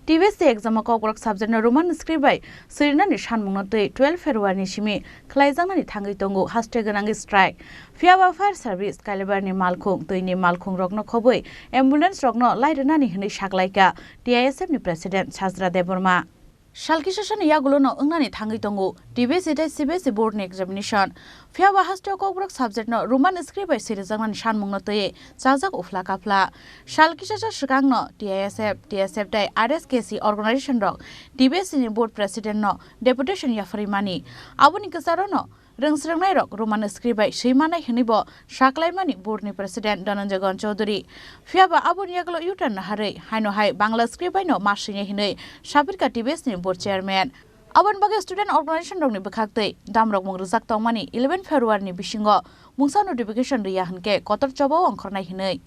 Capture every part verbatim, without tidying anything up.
T B S C exam o Kokborok subject no Roman script bai swirinani sanmung no twi twelve February ni simi khlaijaknani thangwi tongo haste gwnangwi strike. Phiya ba fire service, Kailaibari ni malkhung, twi ni malkhung rok no khobwi ambulance rok no lai rwnani hwnwi saklaikha T I S F ni president Sajra Debbarma. Sal kisa sani yagulo no wngnani thangwi tongo T B S C tei C B S E board ni examination. Phiya ba haste o Kokborok subject no Roman script bai sirijaknani sanmung no twi chajak uphla kaphla. Sal kisa sa swkang no T I S F, T S F tei R S K C organization rok T B S C ni board president no deputation yapharwi mani. Aboni kwcharo no rwngsrwngnairok Roman script bai swi manai hwnwi bo saklaimani board ni president Dhananjay Gon Chowdhury. Phiya ba aboni yagulo U-turn naharwi haino hai Bangla script bai no ma swinai hwnwi sapirkha T B S ni board chairman. Aboni bagwi student organization rokni bwkhaktwi damrokmung rwjak tongmani eleven February ni bisingo mungsa notification rwya hwnkhe kotor chobao ongkhornai hwnwi.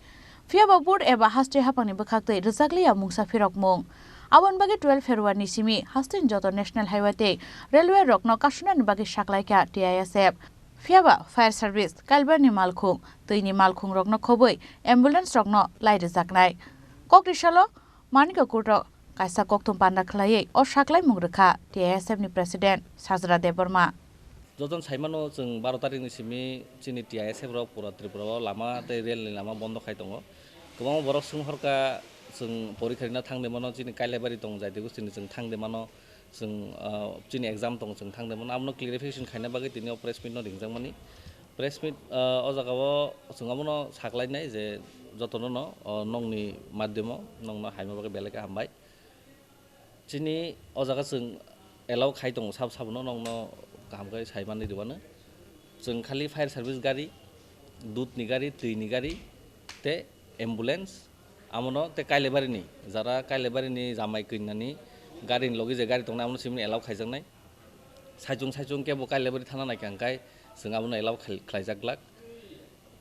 Phiya ba board eba haste haphangni bwkhaktwi rwjakliya mungsa phirokmung. Aboni bagwi twelve February ni simi hasteni joto national highway tei railway rokno kasunani bagwi saklaikha T I S F. Phiya ba fire service, Kailaibari ni malkhung, twi ni malkhung rokno khobwi ambulance rokno lai rwjaknai. Kokri salo Manika Kurtok kaisa kokthum panda khlaiwi o saklaimung rwkha T I S F ni president Sajra Debbarma. Jotono saimano, chwng baro tarikni simi chini T I S F rok pura Tripura o lama tei rail ni lama bondo khai tongo. Kwbangma borok swng horkha, chwng porikha rina thang de mano, chini Kailaibari tong Jaiti Gosti ni chwng thang de mano, chwng, ah, chini exam tong chwng thang de mano. Abono clarification khaina bagwi tini o press meet no ringjak mani. Press meet, ah, o jaga o chwng abono saklai nai je jotono no, oh, nongni madhyamo nongno haima bagwi belai khe hambai. Chini o jaga chwng allow khai tongo sabo sabono, nongno kaham khe sai manwi rwmano. Chwng khali fire service gari, dudni gari, twini gari tei ambulance, amono tei Kailaibari ni, jara Kailaibari ni jamai kwinani gari ni logi je gari tongnai, amono simi allow khaijaknai. Saichung saichung kebo Kailaibari thana naikha hwnkhe chwng abono allow khai-, khlaijak glak.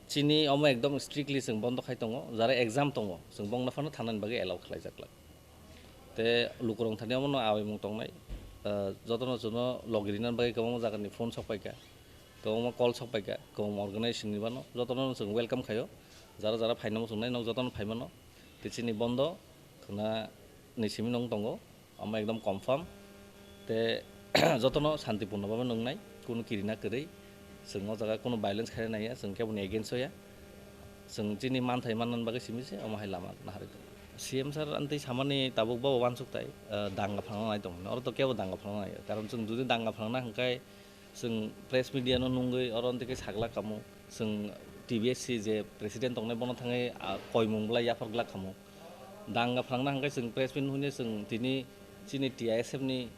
Chini omo ekdom strictly chwng bondo khai tongo, jara exam tongo, chwng bongno phano thanani bagwi allow khlaijak glak. Tei lukurok thani omono awaimung tongnai. Ah, jotono chwngno logi rinani bagwi kwbangma jagani phone sok paikha, kwbangma call sok paikha, kwbangma organization ni bano jotono chwng welcome khaio. Jara jara phaina muchungnai nok jotono phaimano. Tei chini bondo khwna ni simi nung tongo, omo ekdom confirm. Tei jotono santipurno bhabe nungnai, kunu kirina kwrwi. Chwng o jaga kunu violence khaina naiya, chwng keboni against o ya. Chwng chini manthai manna bagwi simi se omo hai lama naharwi tongo. C M sir ani twi samani tabuk bo uansuk tai, ah, danga phrangna nai tong hino. Oro to kebo danga phrangna nai ya. Karon chwng jodi danga phrangna hwnkhe chwng press media no nungwi oro tei khe saglak kamo. Chwng T B S C je president tongnai bono thangwi, ah, koimung belai yaphar glak kamo. Danga phrangna hwnkhe chwng press meet hwnwi chwng tini chini T I S F ni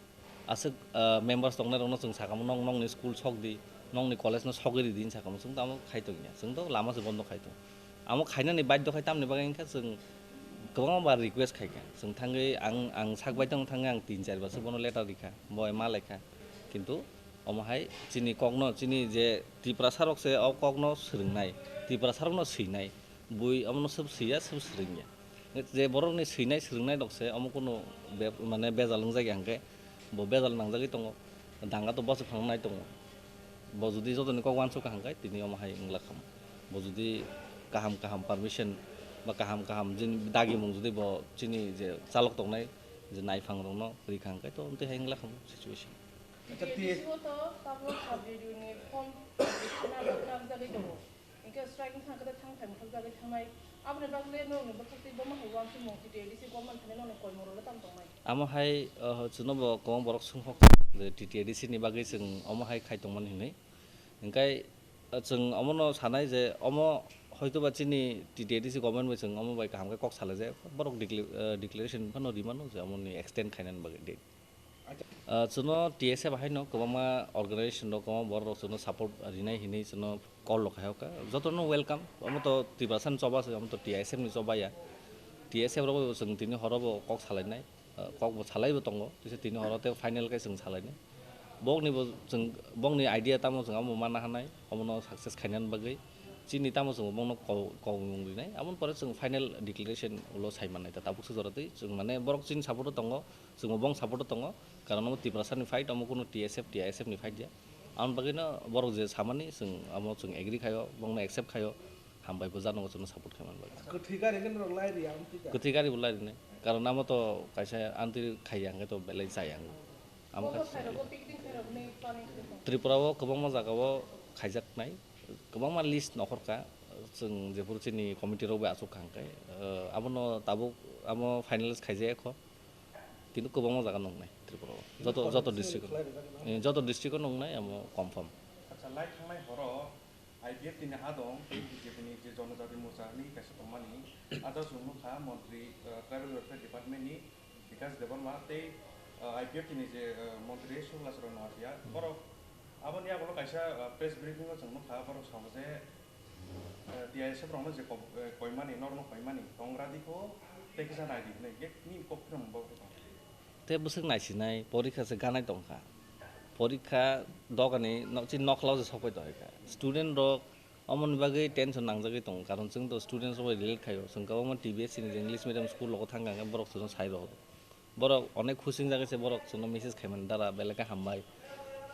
aswk, ah, members tongnai rokno chwng sakamo, "Nong nongni school sok di, nongni college no sogwi ridi," hinwi sakamo, chwng tamo khai tongya, chwng to lama se bondo khai tong. Amo khainani badhyo khai tamni bagwi wngkha chwng kwbangma bar request khaikha, chwng thangwi ang, ang sak bai tong thangwi ang tin char bar se bono letter rikha, bo ma laikha, kintu omo hai chini kokno, chini je Tiprasa rok se o kokno swrwngnai, Tiprasa rokno swinai. Bui omono sob swiya, sob swrwngya. Je borokni swinai swrwngnai rok se omo kunu be-, mane bejal wngjak ya hwnkhe bo bejal nangjagwi tongo. Danga to boso phano nai tongo. Bo jodi jotoni kok uansukha hwnkhe tini omo hai wngla khamu. Bo jodi kaham kaham permission ba kaham kaham jini dagimung jodi bo chini je chalok tongnai je naiphang rokno rikha hwnkhe to amtwi hai wngla khamu situation. Acha, T S T S o to tabuk sub D D O ni form publish khna nang jagwi tongo. Hingke strike wngkha khe thang thai mothogjagwi thangnai. Aboni bagwi norokni bwkhaktwi bomo hai uansukmung T T A D C government thani norokni koimung rokle tamo tongnai. Amo hai, oh, chwngno bo kwbang borok swnghok je T T A D C ni bagwi chwng omo hai khai tongmani hinwi. Hingke, oh, chwng omono sanai je omo hoitoba chini T T A D C government bai chwng omo bai kaham khe kok salaijak. Borok decla-, eh, declaration phano rimano je omoni extend khainani bagwi date. Ah, chwngno T S F haino kwbangma organization rok, kwbangma borok rok chwngno support rinai hinwi chwngno call rok khai kha. Jotono welcome. Omo to Tiprasa ni choba se, omo to T S F ni choba ya. T S F rok bo chwng tini horo bo kok salainai, ah, kok bo salai bo tongo. Tisa tini horo tei final khe chwng salainai. Bokni bo chwng, bokni idea tamo chwng amo manna hanai, omono success khainani bagwi. Chini tamo chwng bokno ko-, kokmung rinai. Amoni pore chwng final declaration ulo sai mannai ta tabuk se jora twi. Chwng mane borok chini support o tongo. Chwngbo bong support o tongo, karon omo Tiprasa ni fight, omo kunu T S F, T I S F ni fight ya. Amoni bagwi no borok je samani chwng amo chwng agree khaio, bongno accept khaio, hambai bo jano chwngno support khaimani bagwi. Kwthwi gari khe norok lai rw ya, amtwi kha? Kwthwi gari bo lai rwnai. Karon amo to kaisa antri khaiya hwnkhe to belai chaya wngo. Amo Bobo khe khairokbo picnic khairokni planning khaikha. Tripura o kwbangma jaga o khaijaknai, kwbangma list nokhorkha, chwng jephuru chini committee rok bai achukha hwnkhe, eh, abono tabuk amo finalize khaijaya kho, kintu kwbangma jaga nungnai Tripura o, joto, joto district o, eh, joto district o nungnai amo confirm. Acha, lai thangnai horo I P F T ni adong tei B J P ni je Jonojati Morcha hinwi kaisa tongmani, ah jao chwng nukha montri, eh, tribal welfare department ni Bikash Debbarma tei, ah, I P F T ni je, ah, montri Subhas Roy Noatia, borok aboni yagulo kaisa, ah, press briefing o chwng nukha, borok sao je, ah, T I S F rokno je kok-, eh, koimani, norokno koimani, tongra dikho tei kisa nai di hinwi, je nini kok phirang bo khe tong. Tei bwswk naisinai, porikha se ganai tongkha, porikha dogani no-, chini nokhla o se sokpai tongkha, student rok Omoni bagwi tension nangjagwi tongo, karon chwng to students rok bai relate khaio, chwng kwbangma T B S C ni je English medium school rogo thangkha hwnkhe borok chwngno sai rw. Borok onek khusing jagwi se borok chwngno message khaimani, "Dara belai khe hambai,"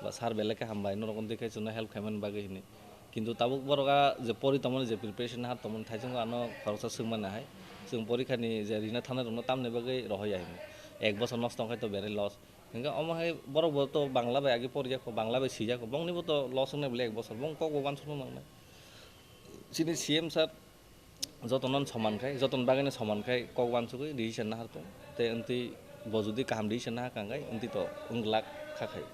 ba, "Sir belai khe hambai, norok wngtwi khe chwngno help khaimani bagwi," hinwi. Kintu tabuk borok a je pori tongmani je preparation ha tongmani thaichungo ano khoroksa swngmani hai, chwng porikha ni je rina thangnai rokno tamni bagwi rohoya hinwi. Ek bosor nosto wngkhai to berai loss. Hingke omo hai borok bo to Bangla bai agi porjak kho, Bangla bai sijak kho, bongni bo to loss wngnai bole ek bosor, bong kok bo uansukna nangnai. Chini C M sir jotono soman khai, jotoni bagwi no soman khai kok uansugwi decision nahar tong. Tei wngtwi bo jodi kaham decision naha kang khai, wngtwi to wng glak kha khai.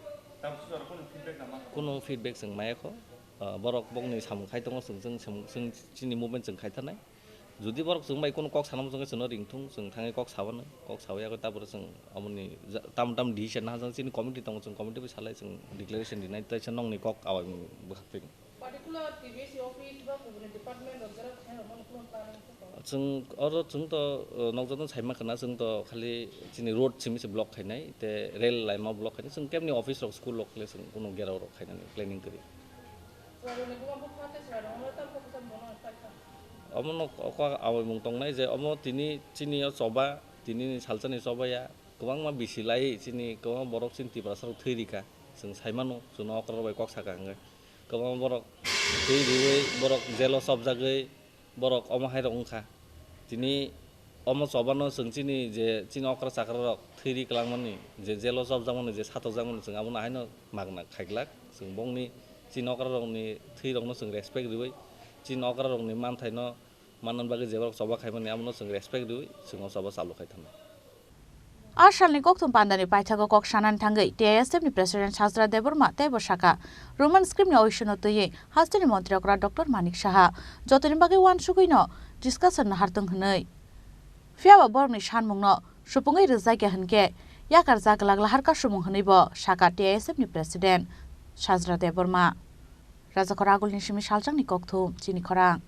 Tamo sujaro kunu feedback nama? Kunu feedback chwng maya kho. Ah, borok bongni samung khai tongo, chwng, chwng, chwng, chwng chini movement chwng khai thanai. Jodi borok chwng bai kunu kok sana muchung khe chwngno ring thung, chwng thangwi kok sabanai, kok sawi yagwi tabore chwng aboni ja-, tam tam decision naha jang chini committee tongo, chwng committee bai salai chwng declaration rinai, tei se nokni kok awaimung bwkhak twi. Particular T B S C office ba kubuni department rok jera thai rok mano kuno planning khe tongo? Chwng oro chwng to, uh, nokjagwi saima khna chwng to khali chini road simi se block khainai, tei rail laima block khainai, chwng kebni office rok, school rok le chwng kunu gerao rok khainani planning kwrwi. Chwrairokni buma bupha tei chwrairokno tamo khe bwsa bono paikha. Omono kok awaimung tongnai je omo tini chini o choba, tini ni salsa ni choba ya, kwbangma bisi lai chini kwbangma borok chini Tiprasa rok thwi rikha, chwng sai mano, chwngno okra rok bai kok saka hwnkhe kwbangma borok thwi riwi borok jail o chopjagwi, borok omo hai rok wngkha. Tini omo chobano chwng chini je chini okra chakra rok thwi ri kwlangmani, je jail o chopjakmani, je satokjakmani, chwng abono haino magna khaiglak. Chwng bongni chini okra rokni thwi rokno chwng respect riwi, chini okra rokni manthaino manna bagwi je borok choba khaimani, abono chwng respect riwi, chwng o choba chalu khai thangna. A salni kokthum pandani paithago kok sanani thangwi T I S F ni President Sajra Debbarma teibo saka, Roman script ni oisono twiwi hasteni montri okra Doctor Manik Saha jotoni bagwi uansugwino discussion no hartung hwnwi. Phiyaba borokni sanmungno supungwi rwjakya hwnkhe yakarjak glak laharkha sumung hwnwibo saka T I S F ni President Sajra Debbarma. Rajakhor agulni simi saljakni kokthum chini khorang.